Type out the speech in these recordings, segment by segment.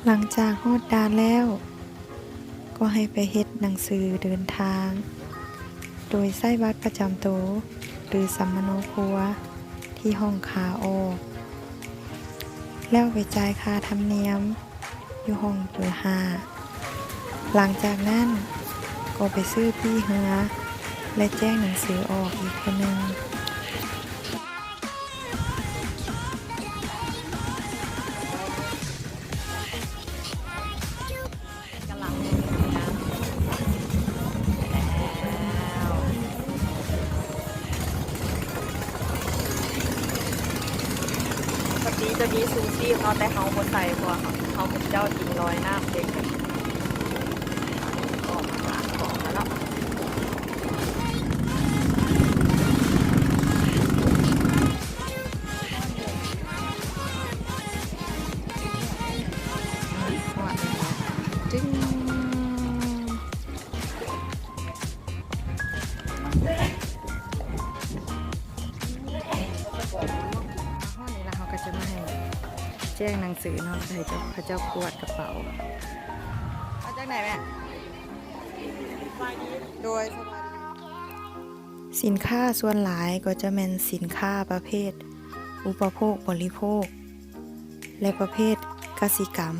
ຫຼັງຈາກຮອດດ່ານແລ້ວ ກໍໃຫ້ໄປເຮັດໜັງສືເດີນທາງ ໂດຍໃຊ້ບັດປະຈຳໂຕ ຫຼື ສຳມະໂນຄົວ ທີ່ຫ້ອງຂາອອກ ແລ້ວໄປຈ່າຍຄ່າທຳນຽມຢູ່ຫ້ອງເບີຫ້າ. ຫຼັງຈາກນັ້ນກໍໄປຊື້ປີ້ເຮືອ ແລະ ແຈ້ງໜັງສືອອກອີກເທື່ອໜຶ່ງ. ກຳລັງເມືອແລ້ວ ປົກກະຕິຈະມີຊູຊີບເນາະ ແຕ່ເຮົາບໍ່ໃສ່ ເພາະວ່າເຮົາ ເຮົາເປັນເຈົ້າກິນລອຍນ້ຳເດັກ. ອອກມາຂອງແລ້ວເນາະ. ຮອດນີ້ລະ ເຮົາກໍຈະມາໃຫ້ແຈ້ງໜັງສືເນາະ ໃຫ້ເຈົ້າ ເຂົາເຈົ້າກວດກະເປົາ. ມາຈາກໃດແມ່? ໂດຍ ສະບາຍດີ. ສິນຄ້າສ່ວນຫຼາຍກໍຈະແມ່ນສິນຄ້າປະເພດອຸປະໂພກບໍລິໂພກ ແລະ ປະເພດກະສິກຳ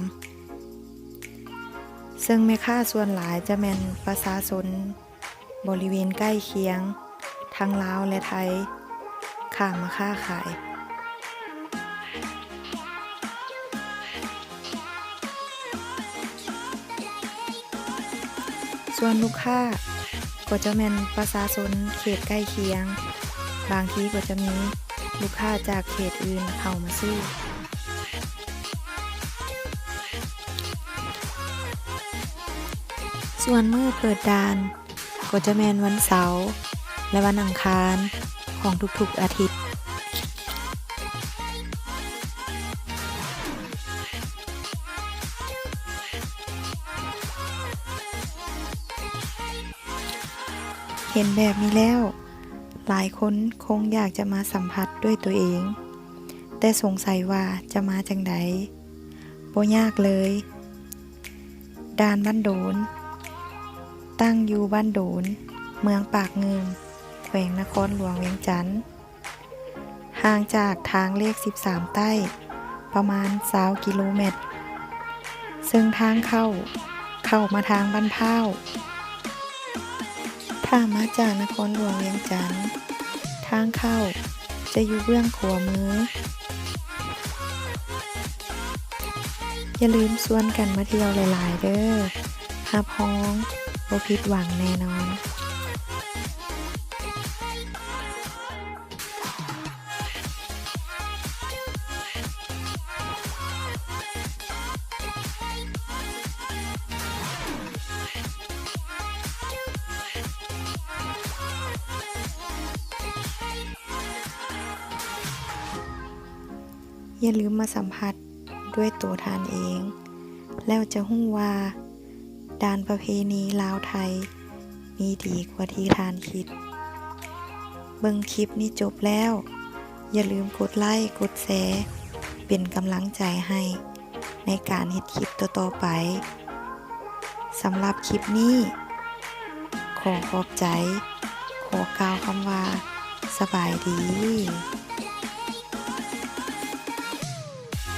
ເຊິ່ງແມ່ຄ້າສ່ວນຫຼາຍຈະແມ່ນປະຊາຊົນບໍລິເວນໃກ້ຄຽງ ທັງລາວ ແລະ ໄທ ຂ້າມມາຄ້າຂາຍ. ສ່ວນລູກຄ້າກໍຈະແມ່ນປະຊາຊົນເຂດໃກ້ຄຽງ, ບາງທີກໍຈະມີລູກຄ້າຈາກເຂດອື່ນເຂົ້າມາຊື້. ສ່ວນມື້ເປີດດ່ານ ກໍຈະແມ່ນວັນເສົາ ແລະ ວັນອັງຄານຂອງທຸກໆອາທິດ. ເຫັນແບບນີ້ແລ້ວ ຫຼາຍຄົນຄົງຢາກຈະມາສຳຜັດດ້ວຍຕົວເອງ, ແຕ່ສົງໄສວ່າຈະມາຈັ່ງໃດ? ບໍ່ຍາກເລີຍ. ດ່ານບ້ານໂດນ ຕັ້ງຢູ່ບ້ານໂດນ, ເມືອງປາກງື່ມ, ແຂວງນະຄອນຫຼວງວຽງຈັນ, ຫ່າງຈາກທາງເລກສິບສາມໃຕ້ປະມານຊາວກິໂລແມັດ, ເຊິ່ງທາງເຂົ້າ ເຂົ້າມາທາງບ້ານພ້າວ. ຖ້າມາຈາກນະຄອນຫຼວງວຽງຈັນ, ທາງເຂົ້າຈະຢູ່ເບື້ອງຂວາມື. ຢ່າລືມຊວນກັນມາທ່ຽວຫຼາຍໆເດີ້. ຮັບຮອງບໍ່ຜິດຫວັງແນ່ນອນ. ຢ່າລືມມາສຳຜັດດ້ວຍໂຕທ່ານເອງ ແລ້ວຈະຮູ້ວ່າດ່ານປະເພນີລາວໄທ ມີດີກວ່າທີ່ທ່ານຄິດ. ເບິ່ງຄລິບນີ້ຈົບແລ້ວ ຢ່າລືມກົດໄລ້ ກົດແຊ ເປັນກຳລັງໃຈໃຫ້ໃນການເຮັດຄລິບຕໍ່ໆໄປ. ສຳລັບຄລິບນີ້ ຂໍຂອບໃຈ, ຂໍກ່າວຄຳວ່າ ສະບາຍດີ.